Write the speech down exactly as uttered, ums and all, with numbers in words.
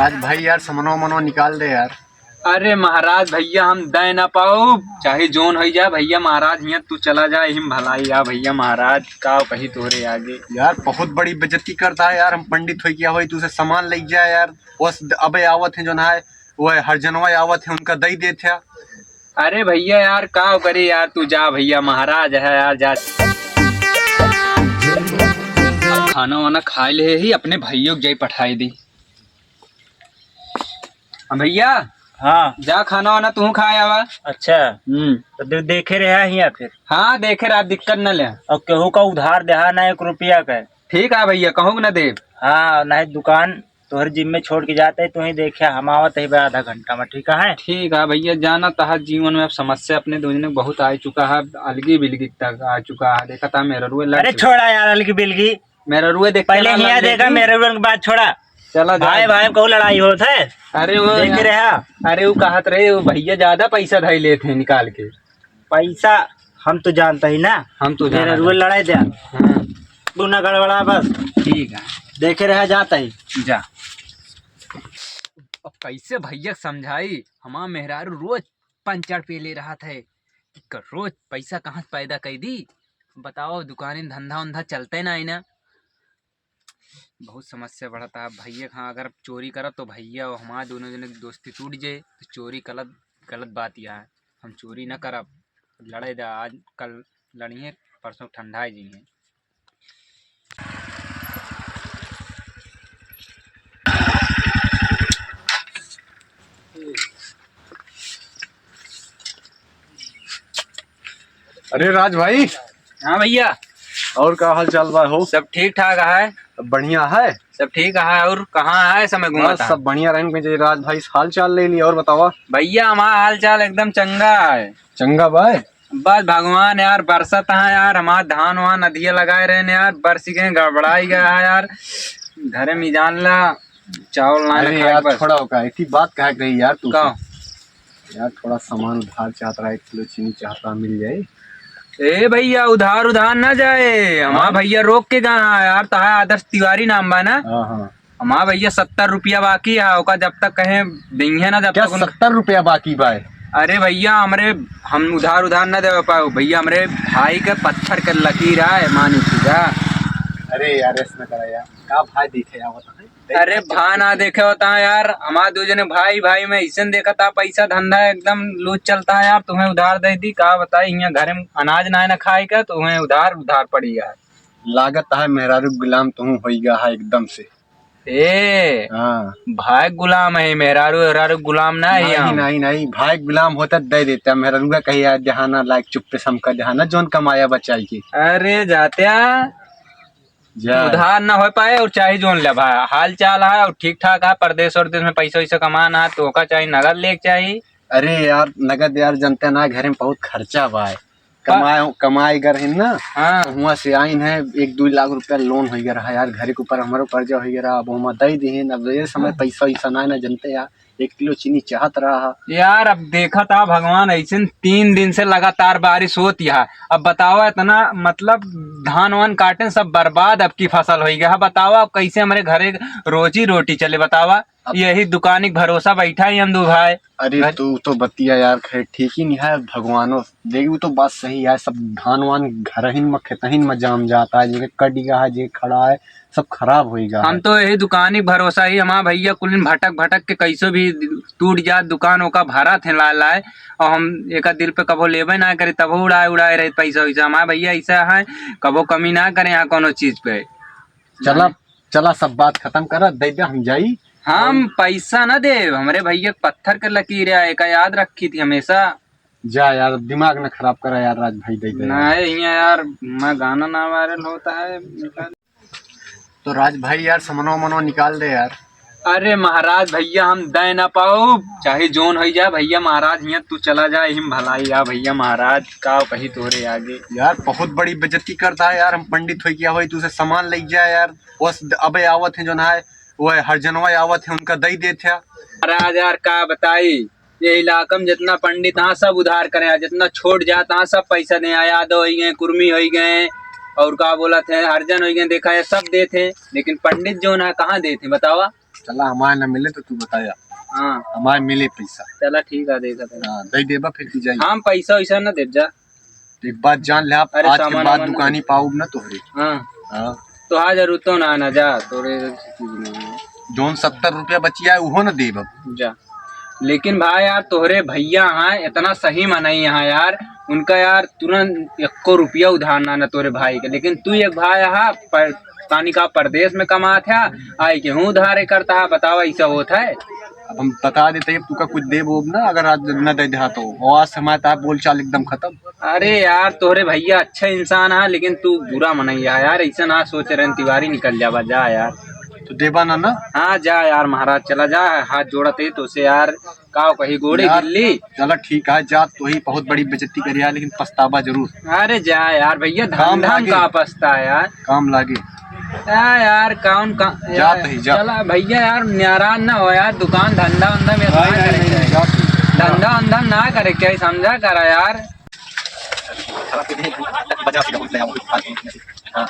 आज भाई यार, समनो मनो निकाल दे यार। अरे महाराज, भइया हम दे ना पाउब, चाहे जौन होइ जाए भइया महाराज, हियाँ तू चला जाए, हिम भलाई या भइया महाराज, का कही तोहरे आगे। यार बहुत बड़ी बेइज्जती करता है यार, हम पंडित होइ क्या होइ, तू से सामान लइ जाए यार। बस अबे आवत है जौन है, वो है हर जनवा आवत है, उनका दइ देत है। अरे भइया यार, का करे यार, तू जा भइया, महाराज है यार, जा। खाना वाना खाइ ले ही, अपने भइयो के जाई पठाइ दी। हाँ भइया। हाँ। जा खाना वाना तू खाइ आवा। अच्छा। हम्म। तो दे-, देखे रहा हियाँ फिर। हाँ, देखे रहा, दिक्कत न ले। और केहू का उधार देहा ना एक रुपया का। ठीक है भइया, कहूँ न देब। हाँ, नहीं दुकान तोहरे जिम्मे छोड़ के जात ही, तू ही देखे, हम आवत ही बे आधा घंटा में, ठीक है? ठीक है भइया, जाना तहा जीवन में अब समस्या अपने दोनों में बहुत आ चुका है, अलगी बिलगी तक आ चुका है। देखा था मेहररुए लड़ अरे चुका। छोड़ा यार, अलगी बिलगी। मेहररुए देख पहले हियाँ देखा, मेहररुए के बात छोड़ा। चला जा। भाई भाई में कहूँ लड़ाई होत है। अरे वो देख रहा। अरे वो कहत रहे, वो भइया ज्यादा पैसा धइ लेत है निकाल के। पैसा हम तो जानता ही ना। हम तो जानता मेहररुए ही। लड़ाई दे। हाँ। तू ना गड़बड़ा बस। ठीक है। देखे रहा जाता ही। जा। अब कैसे भइया के समझाई, हमार मेहरारू रोज पंचर पे ले रहा था कि क-, रोज पैसा कहाँ से पैदा कर दी। बताओ, दुकान में धंधा उंधा चलते ना है ना। बहुत समस्या बढ़ता है भइया। हाँ, अगर चोरी करब तो भइया और हमार दोनों जने की दोस्ती टूट जाए, तो चोरी गलत, गलत बात यह है। हम चोरी न करब, लड़े दा, आज कल लड़िए, परसों ठंडा जाइए। अरे राज भाई। हाँ भइया। और का हाल चाल बा हो? सब ठीक ठाक है। बढ़िया है। सब ठीक है। और कहाँ है समय घूमा बस था? सब बढ़िया रहन के चाहिए राज भाई, हाल चाल ले ली और बतावा। भइया हमारा हाल चाल एकदम चंगा है। चंगा बा? बस भगवान यार बरसत है यार, हमार धान वान अधिया लगाए रहे यार, बरस गए, गड़बड़ाई गया है यार। घरे में जान ला चावल ना अरे खाए यार, बस। थोड़ा होका, एक ही बात कहे के रही यार तू का? यार थोड़ा सामान उधार चाहत रहा, एक किलो चीनी चाहत रहा, मिल जाए? ए भइया, उधार, उधार ना जाए, हमार हाँ? भइया रोक के गया है यार, तहा आदर्श तिवारी नाम बा ना? हाँ, हाँ। हमार भइया सत्तर रुपया बाकी है, ओका जब तक कहे देइहे ना, जब क्या तक उन- सत्तर रुपया बाकी बा? अरे भइया, हमरे, हम उधार, उधार ना देवे पाओ भइया, हमरे भाई के पत्थर के लकीर है, मानी चीजा। अरे यार, ऐसा ना करा यार, का भाई देखे आवत है? अरे भा ना देखे होता है यार, हमार दो जने भाई, भाई में ऐसे देखा था, पैसा धंधा एकदम लूज चलता है यार, तुम्हें उधार दे दी, का बताई, यहाँ घरे में अनाज ना है ना खाए का, तुम्हें उधार, उधार पड़ी है। लागत है मेहरारू गुलाम तुहूँ होइगा है एकदम से। ए, हाँ। भाई गुलाम है, मेहरारू, मेहरारू गुलाम ना है नहीं, यहाँ। नहीं, नहीं, भाई गुलाम होता दे देता, मेहरारू का कही यार, जहाँ ना लायक चुप्पे से हमका जहाँ ना, जौन कमाया बचाई के। अरे जात्या, जा। उधार ना हो पाए और चाहे जौन ले भाई, हाल चाल है और ठीक ठाक है, परदेस और देश में पैसा वैसा कमाना है तो ओका चाहे नगद लेके चाही। अरे यार, नगद यार, जनते ना, घरे में बहुत खर्चा बा। कमाए, कमाए गर हिन ना, हाँ। तो हुआं से आइन है, एक दो लाख रुपया लोन होइ गया रहा यार, घरे के ऊपर हमरो कर्जा होइ गया रहा, अब हुआं दे दिहिन, अब ये समय पैसा वैसा ना, ना जनते यार, एक किलो चीनी चाहत रहा। यार, अब देखा था भगवान, ऐसे तीन दिन से लगातार बारिश होत यहाँ, अब बतावा, इतना मतलब धान वान काटे, सब बर्बाद अब की फसल होइ गया, बतावा, अब कैसे हमरे घरे रोजी रोटी चले, बतावा। अब यही दुकानी के भरोसा बैठा ही हम दो भाई। अरे घर- तू तो बतिया यार खैर ठीक ही नहीं है, भगवानो देख, वो तो बात सही है, सब धान वान घरहिन में खेतहिन में जाम जाता है, जेके कट गया है, जे खड़ा है, सब खराब होइ गया हम है। तो यही दुकानी के भरोसा ही, हमार भइया कुलिन भटक भटक के कैसो भी टूट जात दुकान, ओका भरा थे लाए लाए, और हम एका दिल पे कबो लेबे ना करे, तबो उड़ाए उड़ाए रहे पैसा वैसा। हमार भइया ऐसा है, कबो कमी ना करे यहाँ कोनो चीज पे। चला, चला, सब बात खत्म करा, दे दे, हम जाई। हम पैसा ना देब, हमरे भइया के पत्थर के लकीर है, एका याद रखी थी हमेशा। जा यार, दिमाग ना खराब करा यार, राज भाई, दे दे यार। नहीं, यहाँ यार, मैं गाना ना वायरल होता है। तो राज भाई यार, समनो मनो निकाल दे यार। अरे महाराज, भइया हम दे ना पाउब, चाहे जौन होइ जाए भइया महाराज, हियाँ तू चला जाए, हिम भलाई या भइया महाराज, का कही तोहरे आगे। यार बहुत बड़ी बेइज्जती करता है यार, हम पंडित होइ क्या होइ, तू से सामान ले जाए यार। बस अबे आवत है जौन है, वो है हर जनवा आवत है, उनका दे देत है। महाराज यार का बताई, ये इलाका में जितना पंडित हाँ सब उधार करे हैं, जितना छोट जात हाँ सब पैसा दे हैं, यादव होइ गए, कुर्मी होइ गए, और का बोलत है, हरिजन होइ गए, देखा है सब देत है, लेकिन पंडित जौन है कहाँ देत है बतावा? चला, हमारे ना मिले तो तू बताया। हाँ। हमारे मिले पैसा। चला ठीक है, देखा था। हाँ, दे देबा फिर तू जाई। हम पैसा वैसा ना देब जा। तो एक बात जान ले आप, अरे आज के सामान बाद वामान दुकानी पाउब ना तोहरे। हाँ। हाँ। तो आज जरूरत तो ना, ना जा, तोरे चीज नहीं है। जौन सत्तर रुपया बचिया है, उहो ना देब अब। जा। लेकिन भाई यार, तोहरे भैया हैं, इतना सही मनई हैं यार, उनका यार तुरंत एको रुपया उधार ना, ना तोरे भाई के। लेकिन तू एक भाई हा, पर, तानी का परदेश में कमात है, आई के हूँ उधारे करता है, बतावा, ऐसा होत है? अब हम बता देते हैं, तू का कुछ देब ओब ना, अगर आज न दे देहा तो। और आज से हमारे तार बोल चाल एकदम खत्म। अरे यार, तोहरे भैया अच्छा इंसान है, लेकिन तू बुरा मनई है यार, ऐसा ना सोचे रहन, तिवारी निकल जावा, जा यार। तो देबा ना, ना? हाँ, जा यार महाराज, चला जा, हाथ जोड़त है तो से यार, का कही, गोड़ी यार, गिल्ली। चला ठीक है, जा, तो ही बहुत बड़ी बेइज्जती करी है, लेकिन पछतावा जरूर। अरे जा यार भैया, काम धंधा में लागे। का पछता है यार? काम लागे। आ यार, कौन का, जात यार, ही, जा। चला भैया यार, नाराज ना हो यार, दुकान धंधा वंधा में भाई, ना नहीं, करे नहीं, के। जात ही। धंधा वंधा ना करे के, समझा करा यार। बजा से बहुत नया हाँ।